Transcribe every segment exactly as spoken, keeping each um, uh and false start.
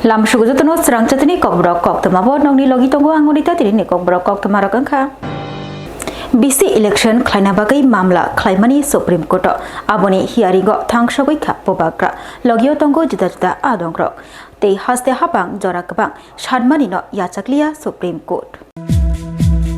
Lam sugu jotono srang chatini kokborok koktwma bo nokni logi tongo ang Unita tini ni kokborok koktwma rok wngkha. B C election khlaina bagwi mamla khlaimani Supreme Court o, aboni hearing o thangsogwi kha bubagra, logio tongo juda juda adongrok tei haste habang jora kwbang sanmani no yachakliya Supreme Court.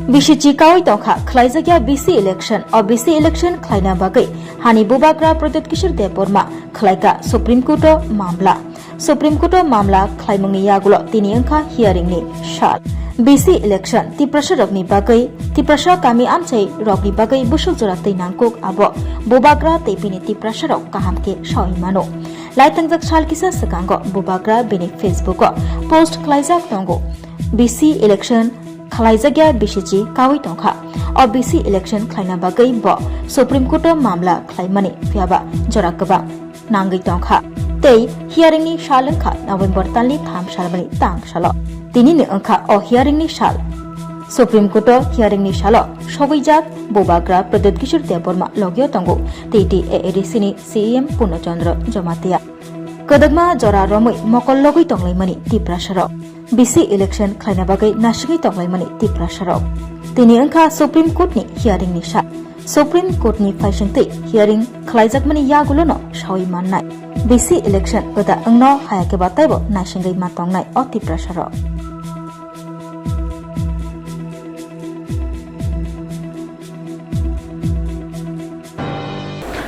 B C G kawi tongkha khlaijakya B C election, o B C election khlaina bagwi hani bubagra Pradyut Kishore Debbarma khlaika Supreme Court o mamla. Supreme Court o mamla khlaimungni yagulo tini wngkha hearing ni sal. B C election Tiprasa rokni bagwi, Tiprasa kami amchai rokni bagwi busuk jora twi nangkuk abo bubagra tei bini Tiprasa rok kaham khe sawi mano. Laitangjak sal kisa swkango bubagra bini Facebook o post khlaijak tongo. B C election khlaijakya B C G kawi tongkha. O B C election khlaina bagwi bo Supreme Court o mamla khlaimani phiyaba jora kwbang nangwi tongkha. Tei hearing ni sal wngkha November talni tham salmani tang salo. Tini ni wngkha o hearing ni sal. Supreme Court o hearing ni salo sogwijak bubagra Pradyut Kishore Debbarma logio tongo T T A A D C ni C E M Purno Chandra Jamatia. Kwdwkma jora romwi mokol logwi tonglaimani Tiprasa rok. B C election khlaina bagwi nasingwi tonglaimani Tiprasa rok. Tini wngkha Supreme Court ni hearing ni sal. Supreme Court ni phaisingtwi hearing khlaijakmani yagulono sawi mannai. B C election kwda wngno hayakhe ba taibo naisingwi ma tongnai o Tiprasa rok.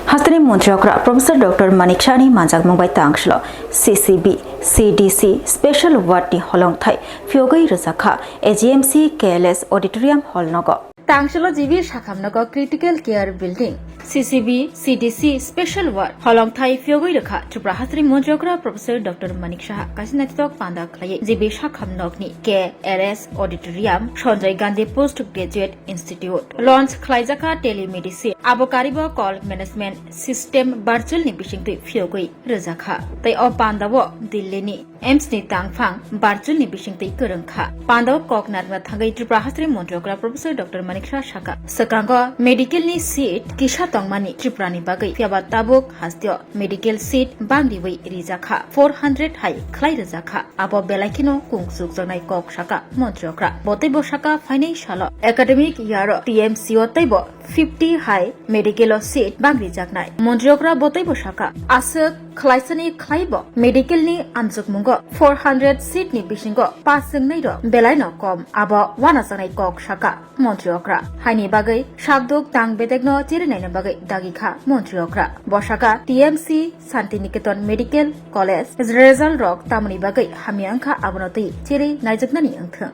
Hasteni Montri okra Professor Doctor Manik Saha ni manjakmung bai tang salo C C B, C D C Special Ward ni holongthai phiyogwi rwjakha A G M C K L S Auditorium Hall nogo. Tang salo G B Sakham nogo Critical Care Building, C C B, C D C Special Ward holongthai phiyogwi rwkha Tripura Hasteni Montri okra Professor Doctor Manik Saha. Kaisa naithotok panda khlaiwi G B Sakham nokni K L S Auditorium, Sanjay Gandhi Post Graduate Institute. Launch khlaijakha telemedicine, abo karibo call management system virtual ni bisingtwi phiyogwi rwjakha. Tei o pandao Delhi ni A I M S ni tangphang virtual ni bisingtwi kwrwngkha. Pandao kok narwkna thangwi Tripura Hasteni Montri okra Professor Doctor Manik Saha sakha, swkango medical ni seat kisa tongmani Tripura ni bagwi, phiyaba tabuk hasteo medical seat bangriwi rijakha, four hundred hai khlai rwjakha. Abo belai kheno kung chukjaknai kok sakha Montri okra. Bo teibo sakha phainai salo academic year o T M C o teibo fifty hai medical o seat bangrijaknai. Montri okra bo teibo sakha, aswk khlaisani khlaibo medical ni amjokmungo four hundred seat ni bisingo pass wngnai rok belaino kom. Abo wanajaknai kok sakha Montri okra. Haini bagwi sabduk tang bedekno chirinaina bagwi dagi kha Montri okra. Bo sakha T M C Santiniketan Medical College result rok tamoni bagwi hamya wngkha abono twi chiri naijaknani wngthwng.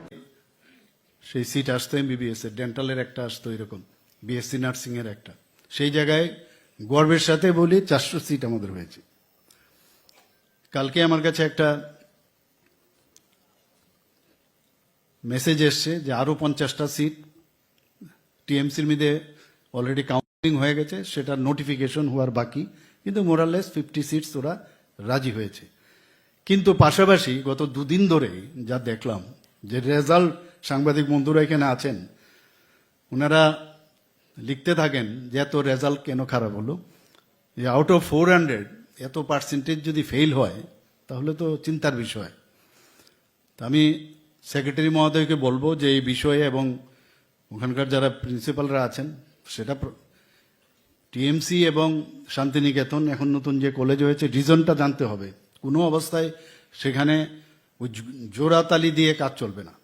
সেই সিট আসতো এমবিবিএস এর, ডেন্টালের একটা আসতো এরকম, BSc nursing এর একটা। সেই জায়গায় গর্বের সাথে বলি, চারশো সিট আমাদের হয়েছে। কালকে আমার কাছে একটা মেসেজ এসছে যে আরো পঞ্চাশটা সিট টিএমসির মধ্যে অলরেডি কাউন্সেলিং হয়ে গেছে, সেটা নোটিফিকেশন হওয়ার বাকি, কিন্তু মোরালেস ফিফটি সিটস ওরা রাজি হয়েছে। কিন্তু পাশাপাশি গত দুদিন ধরে যা দেখলাম, যে রেজাল্ট, সাংবাদিক বন্ধুরা এখানে আছেন, ওনারা লিখতে থাকেন যে এত রেজাল্ট কেন খারাপ হলো। এই আউট অফ ফোর হান্ড্রেড এত পার্সেন্টেজ যদি ফেল হয়, তাহলে তো চিন্তার বিষয়। তো আমি সেক্রেটারি মহোদয়কে বলবো যে এই বিষয়ে এবং ওখানকার যারা প্রিন্সিপালরা আছেন, সেটা প্র-, টিএমসি এবং শান্তিনিকেতন এখন নতুন যে কলেজ হয়েছে, রিজনটা জানতে হবে। কোনো অবস্থায় সেখানে ওই জো-, জোড়াতালি দিয়ে কাজ চলবে না।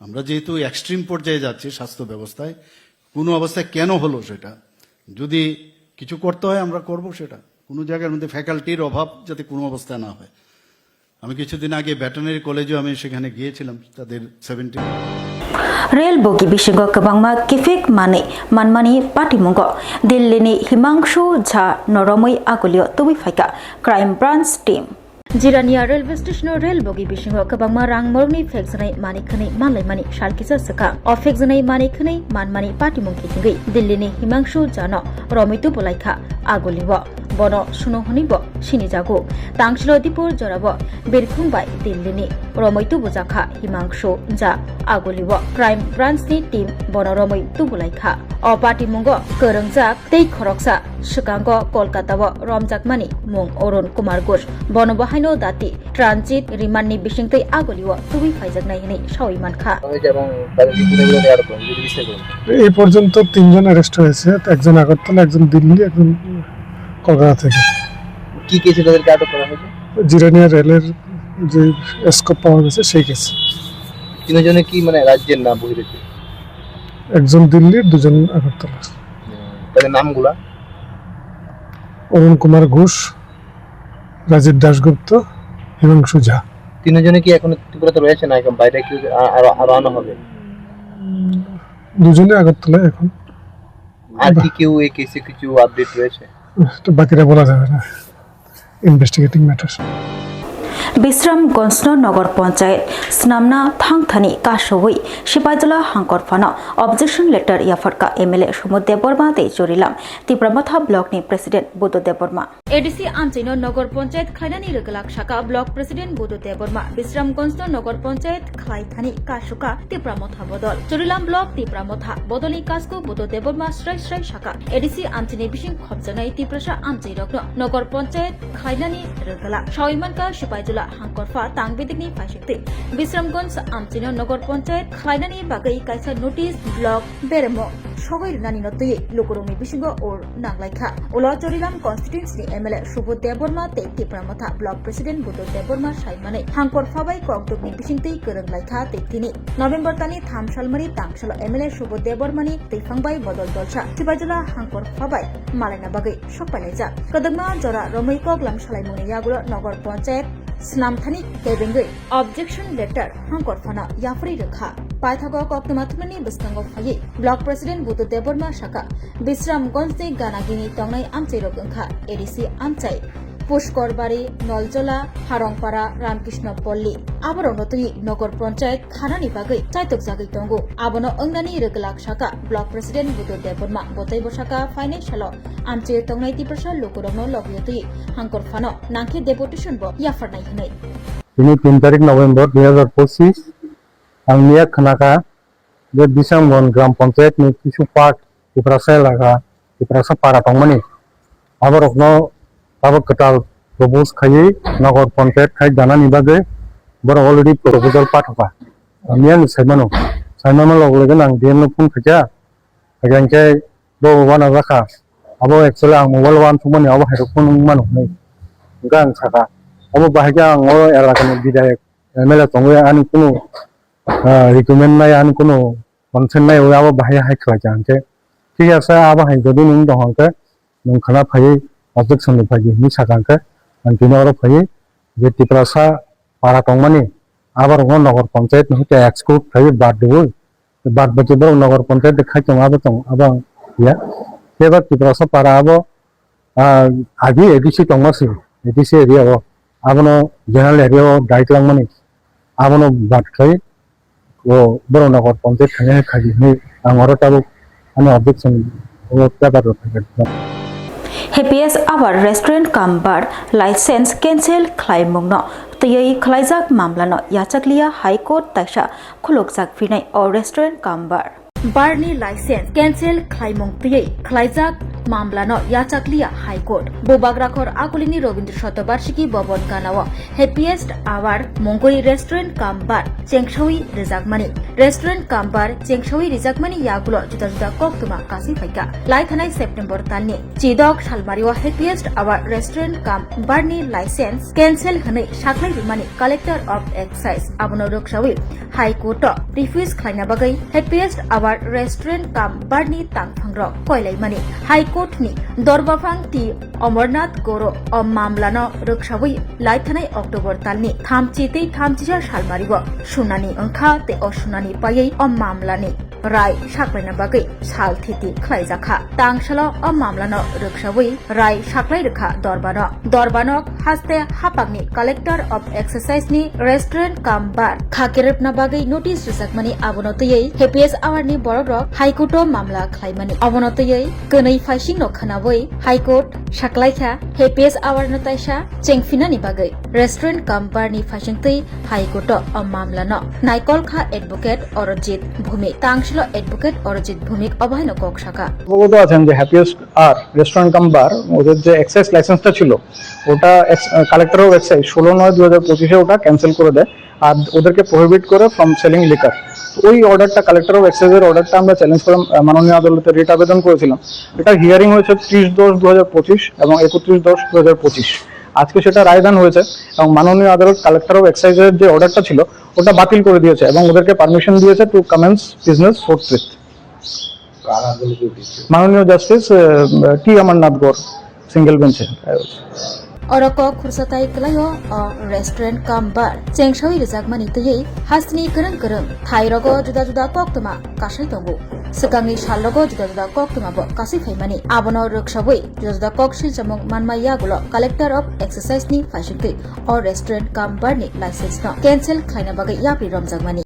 আমরা যেহেতু এক্সট্রিম পর্যায়ে যাচ্ছি স্বাস্থ্য ব্যবস্থায়, কোনো অবস্থায় কেন হলো সেটা, যদি কিছু করতে হয় আমরা করব সেটা। কোনো জায়গার মধ্যে ফ্যাকাল্টির অভাব যাতে কোনো অবস্থায় না হয়। আমি কিছুদিন আগে ভেটেরিনারি কলেজেও আমি সেখানে গিয়েছিলাম, তাদের seventy Rail bogi bisingo kwbangma kiphik manwi manmani patimungo Delhi ni Himangshu Jha no romwi agulio tubui phaikha Crime Branch team. Jirania railway station o rail bogi bisingo kwbangma rang morokni phekjaknai manwi khwnwi manlaimani sal kisa swkang. O phekjaknai manwi khwnwi manmani patimung kitingwi Delhi ni Himangshu Jha no romwi tubulaikha agulio. bono suno hwnwi bo sinijago. Tangsilo dipor jorabo birkhung bai Delhi ni romwi tubujakha Himangshu Jha agulio. Crime branch ni team bono romwi tubulaikha. O patimungo kwrwngjak tei khoroksa swkango Kolkata o romjakmani mung Arun Kumar Ghosh. Bono bo haino dati transit remand ni bisingtwi agulio tubui phaijaknai hwnwi sawi mankha. এই পর্যন্ত তিনজন অ্যারেস্ট হয়েছে, একজন আগরতলা, একজন দিল্লি, একজন কলকাতা থেকে। কি কেসে তাদেরকে আটক করা হয়েছে? জিরানিয়া রেলের যে স্কোপ পাওয়া গেছে সেই কেসে। তিনজনে কি মানে রাজ্যের না বহিরাজ্যের? একজন দিল্লির, দুজন আগরতলার। তাদের নামগুলা? অরুণ কুমার ঘোষ, রাজীব দাশগুপ্ত, হিমাংশু ঝা। তিনজনে কি এখনো ত্রিপুরাতে রয়েছে না এখন বাইরে কেউ আ-, আরো, আরো আনা হবে? উম, দুজনে আগরতলায় এখন। আর কি কেউ এই কেসে কিছু আপডেট রয়েছে? তো বাকিটা বলা যাবে না, investigating matter. Bisramganj no Nogor Panchayat snamna thangthani kasowi Sipaijala hangkor phano objection letter yapharkha M L A Subodh Debbarma tei Chorilam Tipra Motha block ni president Buddha Debbarma. A D C amchaino Nogor Panchayat khlainani rwgwlak saka block president Buddha Debbarma. Bisramganj no Nogor Panchayat khlai thani kasukha Tipra Motha bodol. Chorilam block Tipra Motha bodolni kasko Buddha Debbarma srai srai saka A D C amchaini bising khopjaknai Tiprasa amchairokno Nogor Panchayat khlainani rwgwlak. Sawi mankha Sipaijala hangkorpha tang bidikni phaisingtwi Bisramganj amchaino Nogor Panchayat khlainani bagwi kaisa notice block beremo sogwi rwnanino twiwi lukurokni bisingo ur nanglaikha. Ulo Chorilam constituency ni M L A Subodh Debbarma tei Tipra Motha block president Buddha Debbarma sai manwi hangkor phabai kokdukni bisingtwi kwrwng laikha tei tini November talni tham salmari tangsalo M L A Subodh Debbarmani twiphang bai bodol dolsa Sipaijala hangkor phabai malaina bagwi sokpailaijak. Kwdwkma jora romwi koklam salaimungni yagulo Nogor Panchayat snamthani kebengwi objection letter hangkor phano yapharwi rwkha. Paithago koktwma thumnani bwskango phaiwi block president Buddha Debbarma saka, Bisramganj ni ganagini tongnai amchairok wngkha A D C amchai, Pushkorbari, Noljola, Harongpara, Ramkrishna Palli. Aborokno twi Nogor Panchayat khanani bagwi chaitokjagwi tongo. Abono wngnani rwgwlak saka block president Buddha Debbarma, botaibo saka phainai salo amchaio tongnai Tiprasa lukurokno logio twi hangkor phano nangkhe deputation bo yapharnai hwnwi. Tini tin tarik November dui hazar pochis, ang miya khnakha je Bisramganj Gram Panchayat ni kisu part Tiprasa elaka, Tiprasa para tongmani, aborokno tabok kwtal propose khaiwi Nogor Panchayat khai danani bagwi borok already proposal pathokha. Miya ni saimano, saimano log loge nang D M no phone khaikha, khaikha hwnkhe bo uanajakha. Abo actually ang mobile uansukmani abo hai rok phone wngmano hwnwi. Hwnkhe ang sakha, abo bahai khe ang o elaka ni bidhayok M L A tongwi ani kunu, ah, recommend nai, ani kunu consent nai, abo bahai hai khlai kha hwnkhe. Thik ase, abo hai jodi nwng tong hwnkhe, nwng khna phaiwi objection rw phai di hwnwi sakha hwnkhe, ang tini oro phaiwi je Tiprasa para tongmani, aborokno Nogor Panchayat ni hwnkhe exclude khaiwi bad rwui, bad baki borok Nogor Panchayat de khai tongo, abo tongo, abo ang ya. Kebo Tiprasa para abo, ah, agi A D C tongma se, A D C area o, abono general area o dai twlangmani, abono bad khai, o borok Nogor Panchayat thangya khai di hinwi ang oro tabuk ani objection o paper rok khai kha. Happiest Hour restaurant cum bar license cancel khlaimungno twiwi khlaijak mamlano yachakliya High Court taisa khulukjak phinai o restaurant cum bar. Bar ni license cancel khlaimung twiwi khlaijak mamlano yachakliya High Court. Bubagrakhor Akulini Rabindra Shatobarshiki Bhavan ganao Happiest Hour mungwi restaurant cum bar chengsawi rijakmani. Restaurant cum bar chengsawi rijakmani yagulo juda juda koktwma kasui phaikha. Lai thanai September talni chidok salmario Happiest Hour restaurant cum bar ni license cancel hwnwi saklai rwmani Collector of Excise abono rwksawi High Court o refuse khlaina bagwi Happiest Hour restaurant cum bar ni tangphangrok koilaimani. High Court ni Dorbaphang T Amarnath Goro o mamlano rwksawi lai thanai October talni thamchi tei thamchisa salmario sunani wngkha tei o sunani paiwi o mamlani rai saklaina bagwi sal thiti khlaijakha. Tangsalo o mamlano rwksawi rai saklai rwkha Dorbanok. Dorbanok haste hapangni Collector of Excise ni restaurant cum bar kha kerepna bagwi notice rwjakmani, abono twiwi Happiest Hour ni borokrok High Court o mamla khlaimani. Abono twiwi kwnwi phaisingno khwnawi High Court saklaikha Happiest Hour no taisa chengphinani bagwi restaurant cum bar ni phaisingtwi High Court o o mamlano naikol kha advocate Arojit Bhumik. Tangsalo advocate Arojit Bhumik obo haino kok sakha. অবগত আছেন যে হ্যাপিয়েস্ট আর রেস্টুরেন্ট কাম বার ওদের যে এক্সাইজ লাইসেন্সটা ছিল, ওটা collector of excise ষোলো নয় দু হাজার পঁচিশে ওটা ক্যান্সেল করে দেয়, আর ওদেরকে প্রোহিবিট করে ফ্রম সেলিং লিকার। ওই অর্ডারটা, কালেক্টর অফ এক্সাইজের অর্ডারটা আমরা চ্যালেঞ্জ করে, আহ, মাননীয় আদালতে রিট আবেদন করেছিলাম। এটার হিয়ারিং হয়েছে ত্রিশ দশ দু হাজার পঁচিশ এবং একত্রিশ দশ দু হাজার পঁচিশ। আজকে সেটা রায়দান হয়েছে এবং মাননীয় আদালত কালেক্টর অফ এক্সাইজের যে অর্ডারটা ছিল, ওটা বাতিল করে দিয়েছে এবং ওদেরকে পারমিশন দিয়েছে টু কমেন্স বিজনেস ফোর্থফিফথ। মাননীয় জাস্টিস, আহ, টি অমরনাথ গৌর সিঙ্গেল বেঞ্চে। Oro kok khursa tai kwlaio o restaurant cum bar chengsawi rwjakmani twiwi hasteni kwrwng kwrwng thairogo juda juda koktwma kasai tongo. Swkangni salrogo juda juda koktwma bo kasai phaimani. Abono rwksawi juda juda kok silchamung manma yagulo Collector of Excise ni phaisingtwi o restaurant cum bar ni license no cancel khlaina bagwi yapri romjakmani.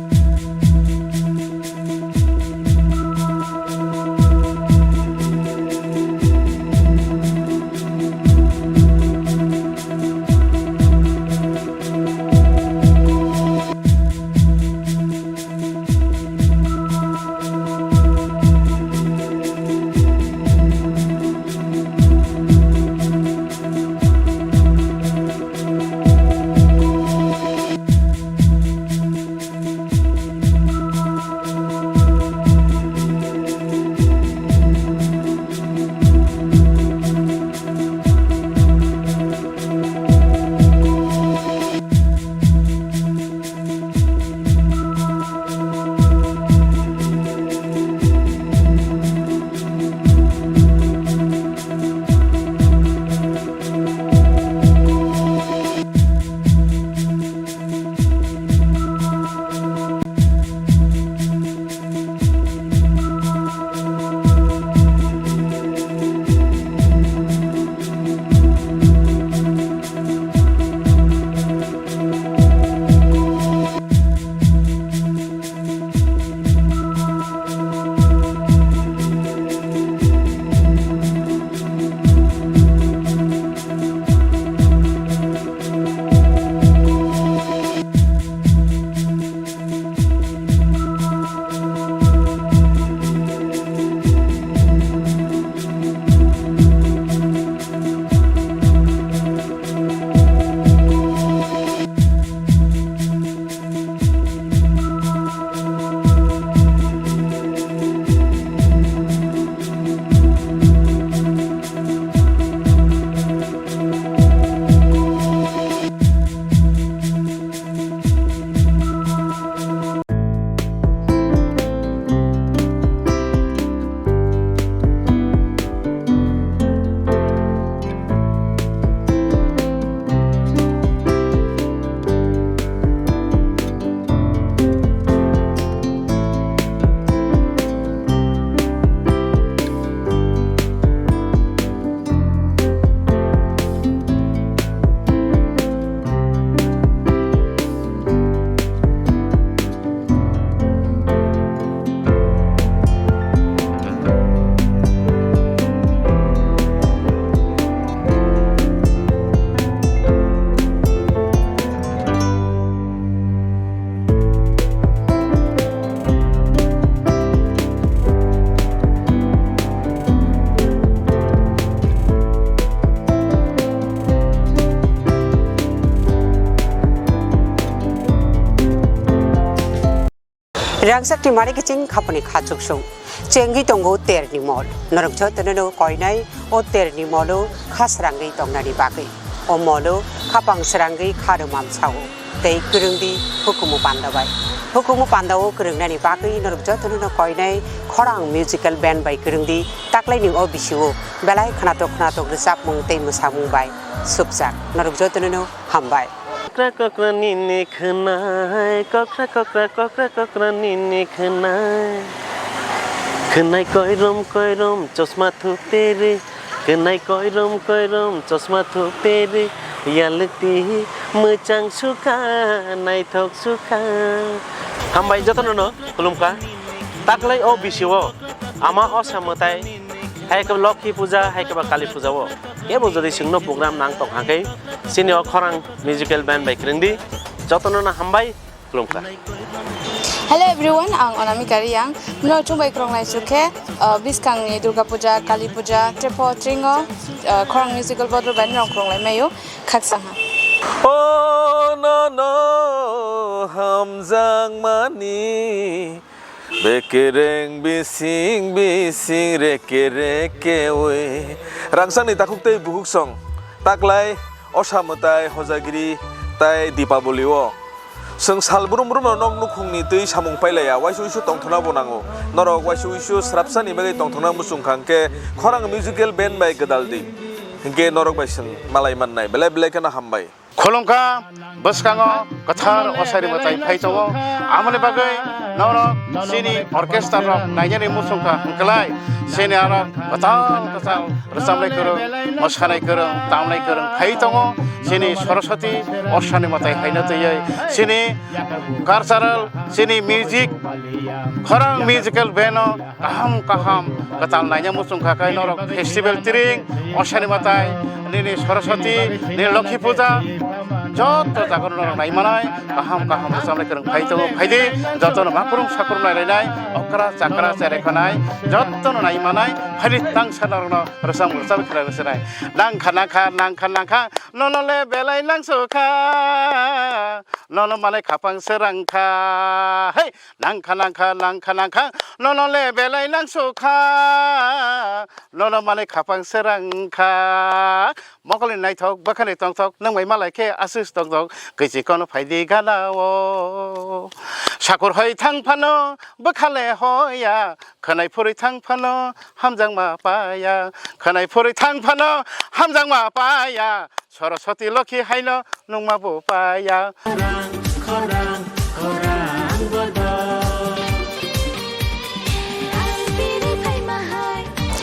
Rangchak ni mari kiching khaponi kha chuksung. Chengwi tongo terni mol. Norok jotono no koinai o terni molo kha srangwi tongnani bagwi. O molo khapang srangwi kha rwmam sao. Tei kwrwngdi hukumu panda bai. Hukumu panda o kwrwngnani bagwi norok jotono no koinai khorang musical band bai kwrwngdi taklaini o bisio belai khwnatok khwnatok rwchapmung tei mwsamung bai sukjak. Norok jotono no hambai. Kokra kokra nini khwnai, kokra kokra kokra kokra nini khwnai. Khwnai koirom koirom chosma thuperi, khwnai koirom koirom chosma thuperi, yalti mwchang sukha, naithok sukha. Hambai jotono no khulumkha. Taklai o bisio ama osa mwtai, hai khe Lokhi puja, hai khe ba Kali puja o kebo jodi chwngno program nang tong hakhe, chini o khorang musical band bai kwrwngdi. Jotono no hambai, khulumkha. Hello everyone, ang Onamika Riyang. Mino chumbai krong lai chukhe, uh, biskang ni Durga Puja, Kali Puja, trepo tringo, uh, khorang musical bodol bai nong krong lai mayo, khaksa ha. O no no hamjak mani, bekereng bising bising reke reke oi. Rangsang ni takhuk tei bukhuk song, taklai osa mwtai hojagiri tai Dipaboli o. Chwng sal brum brum no nok nukhung ni twi samung pailaiya, waisa uisu tongthokna bo nango. Norok waisa uisu srapsa ni bagwi tongthokna muchung kha hwnkhe khorang musical band bai gwdal di. Hwnkhe norok bai chwng malai mannai. Belai belai kheno hambai. Khulumkha bwskango kwthar osari mwtai phai tongo. Amoni bagwi norok chini orchestra rok nainani muchung kha hwnkhlai chini aro kwtal kwtal rwchapnai kwrwng, mwsanai kwrwng, tamnai kwrwng phai tongo. Chini Saraswati osani mwtai haino twiwi chini cultural, chini music, khorang musical band o kaham kaham kwtal naina muchung kha khe norok festival tring, osani mwtai, nini Saraswati, nini Lokhi puja, joto jaga norok nai manai, kaham kaham rwchapnai kwrwng phai tongo, phaidi jotono makhurung sakhurung nai lainai, okra chakra cherai khanai, jotono nai manai, phaidi tangsa norokno rwchap rwchap khlai rwchapnai. Nangkha nangkha nangkha nangkha, nono le belai nangsukha, nono manai khapang se rangkha. Hei! Nangkha nangkha nangkha nangkha, nono le belai nangsukha, nono manwi khapang se rangkha. Mokolni naithok bwkhani tongthok, nwng bai malai khe aswk tongthok, kwichi kono phaidi gana o. Sakur hoi thang phano bwkha le hoya, khwnai phurwi thang phano hamjakma paya, khwnai phurwi thang phano hamjakma paya. Saraswati Lokhi haino nungma bo paya.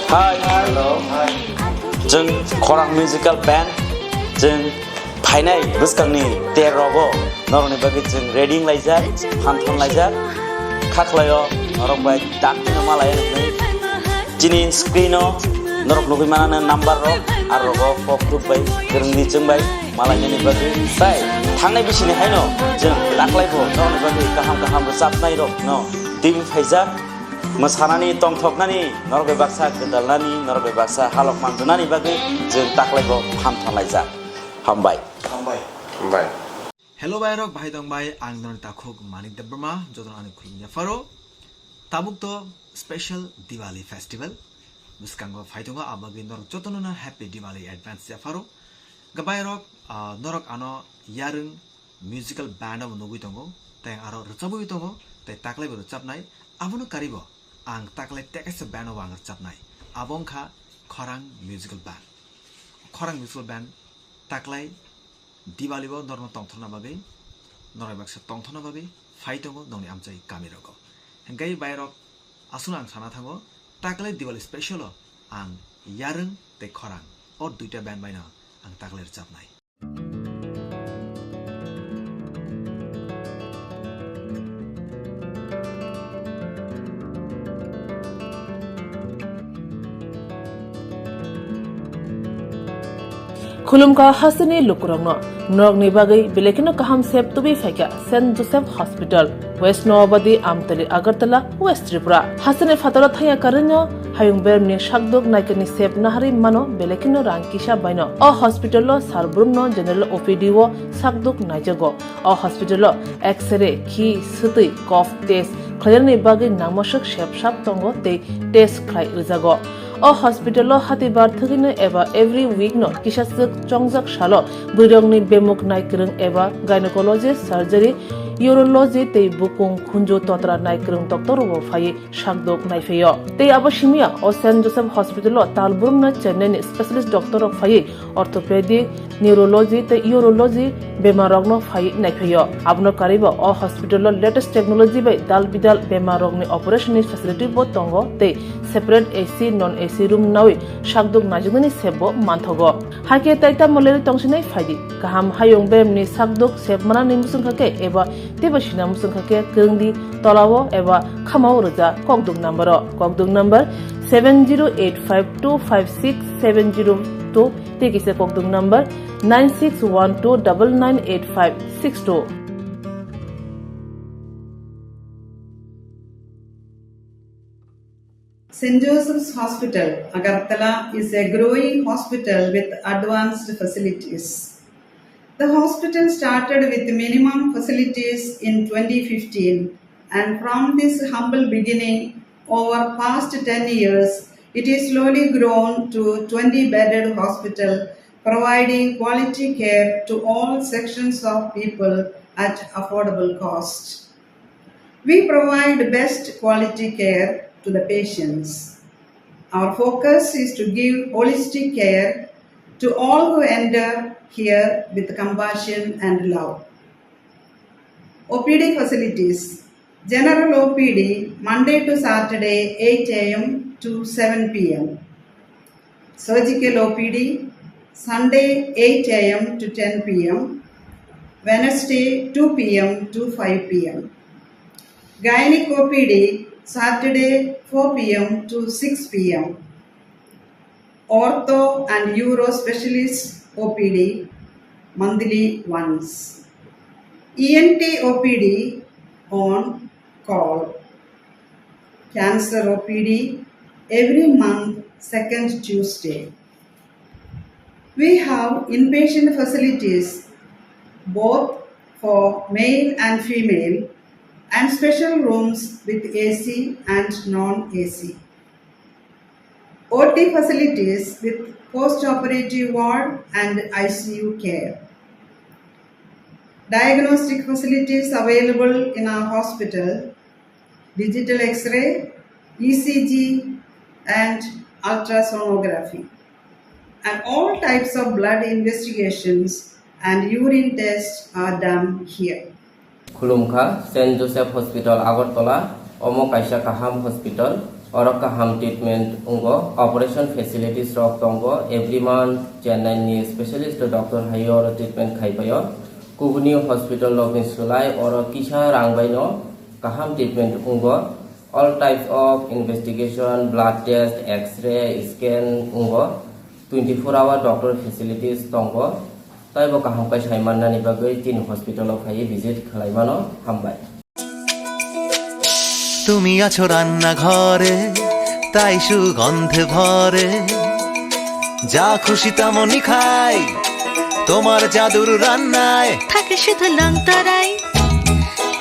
Hai, hello, hai. Chwng Khorang Musical Band, chwng phainai bwskangni ter rogo norokni bagwi chwng ready wnglaijak, phanthon laijak, khaklaio norok bai dakti no malai nuknai. Chini screen o norok nugwi manana number rok, aro rogo kok tuk bai, kwrwngni chwng bai malainani bagwi. Tai thangnai bisini haino chwng taklai bo norokni bagwi kaham kaham rwchapnai rok no twi phaijak. Mwsanani, tongthoknani, norok bai baksa gwdalnani, norok bai baksa halok manjwnani bagwi chwng taklai bo phanthon laijak. Hambai. Hambai. Hambai. Hello bai rok, bahai tong bai, ang noni takhuk Manik Debbarma, jotono ani khulumya pharo. Tabuk to special Diwali festival bwskango phai tongo, abagwi norok jotono no happy Diwali advance ya pharo. Gabai rok, ah, norok ano yarwng musical band bo nugwi tongo, tei aro rwchabwi tongo, tei taklai bo rwchabnai, abono karibo ang taklai tekaisa band bo ang rwchabnai, abo wngkha Khorang Musical Band. Khorang Musical Band taklai Diwali bo norokno tongthokna bagwi, norok baksa tongthokna bagwi phai tongo nokni amchai kami rogo. Hingkai bai rok aswkno ang sana thango, taklai Diwali special o ang yarwng tei khorang o duita band bai no ang taklai rwchabnai. Khulumkha hasteni lukurokno, norokni bagwi belai kheno kaham sep tubui phaikha Saint Joseph Hospital, West Noabadi, Amtali, Agartala, West Tripura. Hasteni phataro thangya karwino hayung beremni sakduk naikani sep naharwi mano belai kheno rang kisa baino. O hospital o sal brumno general O P D o sakduk naijago. O hospital o X-ray, khi, swtwi, cough test khlainani bagwi nangmaswk sep sap tongo tei test khlai rwjago. O hospital o hati bar thwgwino eba every week no kisa swk chongjak salo bwrwirokni bemuk naikwrwng eba gynecologist surgery urology tei bukung khunju totra naikwrwng doctor rokbo phaiwi sakdok naiphaio. Tei abo simiya o Saint Joseph Hospital o talbrumno Chennai ni specialist doctor rok phaiwi orthopedic, neurology tei urology bemar rokno phaiwi naiphaio. Abono karwibo o hospital o latest technology bai dal bidal bemar rokni operation ni facility bo tongo tei separate A C, non A C room nawi sakdok naijaknani sep bo manthogo. Hakhe tai tamo lerwi tongsinai phaidi. Kaham hayung beremni sakdok sep manani muchungkha khe eba teibo sina muchungkha khe kwrwngdi tolao eba khamao rwja kokdok number o. Kokdok number seven zero eight five two five six seven zero two tei kisa kokdok number nine six one two double nine eight five six two. Saint Joseph's Hospital, Agartala is a growing hospital with advanced facilities. The hospital started with minimum facilities in twenty fifteen, and from this humble beginning, over past ten years, it is slowly grown to twenty bedded hospital, providing quality care to all sections of people at affordable cost. We provide best quality care to the patients. Our focus is to give holistic care to all who enter here with compassion and love. O P D facilities. General O P D, Monday to Saturday, eight A M to seven P M. Surgical O P D, Sunday, eight A M to ten P M, Wednesday, two P M to five P M. Gynec O P D, Saturday, four P M to six P M. Ortho and Uro Specialist O P D, monthly once. E N T O P D on call. Cancer O P D every month, second Tuesday. We have inpatient facilities both for male and female and special rooms with A C and non-A C. O T facilities with post-operative ward and I C U care. Diagnostic facilities available in our hospital, digital X-ray, E C G, and ultrasonography. And all types of blood investigations and urine tests are done here. Khulumkha, Saint Joseph Hospital, Agartala. Omo kaisa kaham hospital. Oro kaham treatment wngo. Operation facilities rok tongo. Every month Chennai ni specialist doctor hai oro treatment khai paio. Kubuni hospital rokni sulai oro kisa rang baino kaham treatment wngo. All types of investigation, blood test, X-ray, scan wngo. Twenty-four hour doctor facilities tongo. Taibo kaham khe sai mannani bagwi chini hospital o phaiwi visit khlai mano. Hambai. তুমি আছো রান্নাঘরে, তাই সুগন্ধে ভরে। যা খুশি তেমনই খাই, তোমার জাদুর রান্নায়। থাকে শুধু লংতরাই,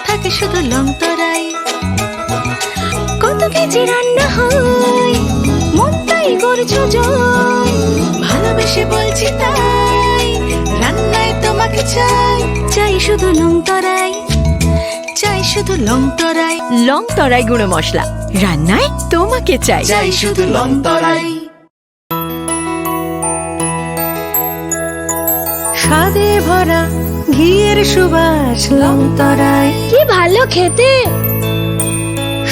থাকে শুধু লংতরাই। কত কেজি রান্না হয়, মনটাই করছো জয়। ভালোবেসে বলছি তাই, রান্নায় তোমাকে চাই। চাই শুধু লংতরাই, চাই শুধু লংতরাই। লংতরাই গুঁড়ো মশলা, রান্নায় তোমাকে চাই। চাই শুধু লংতরাই। স্বাদে ভরা ঘিয়ের সুবাস লংতরাই। কি ভালো খেতে!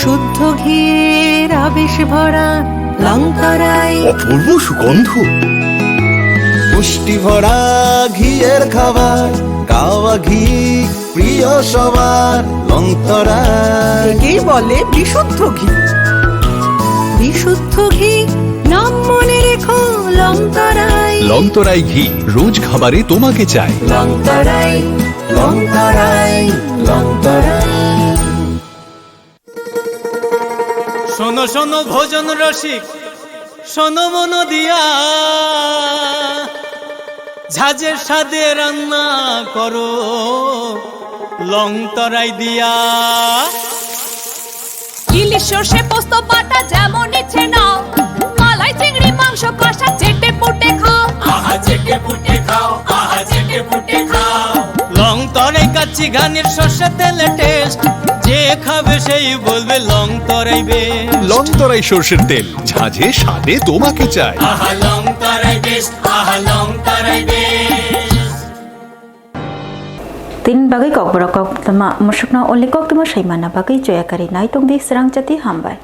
শুদ্ধ ঘিয়ের আবেশ ভরা লংতরাই। অপূর্ব সুগন্ধ। পুষ্টি ভরা ঘিয়ের খাবার, গাওয়া ঘি প্রিয় সবার লংতরাই। একেই বলে বিশুদ্ধ ঘি। বিশুদ্ধ ঘি, নাম মনে রেখো লংতরাই। লংতরাই ঘি, রোজ খাবারে তোমাকে চাই। লংতরাই, লংতরাই, লংতরাই। শোনো শোনো ভোজন রসিক, শোনো মন দিয়া, ঝাঁঝের স্বাদে রান্না করো লংতরাই দিয়া। ইলিশ সর্ষে পোস্ত বাটা যেমন ইচ্ছে নাও, মালাই চিংড়ি মাংস কষা চেটে পুটে খাও। আহা চেটে পুটে খাও, আহা চেটে পুটে খাও। লং তরাই কাচ্চি ঘানির সর্ষে তেলে টেস্ট, যে খাবে সেই বলবে লং তরাই বেস্ট। লং তরাই সর্ষের তেল, ঝাঁঝে স্বাদে তোমাকে চাই। আহা লং তরাই বেস্ট, আহা লং তরাই best. Tin bagwi kokborok koktwma musukno only koktwma saimana bagwi joya kari nai tongdi srang jati hambai.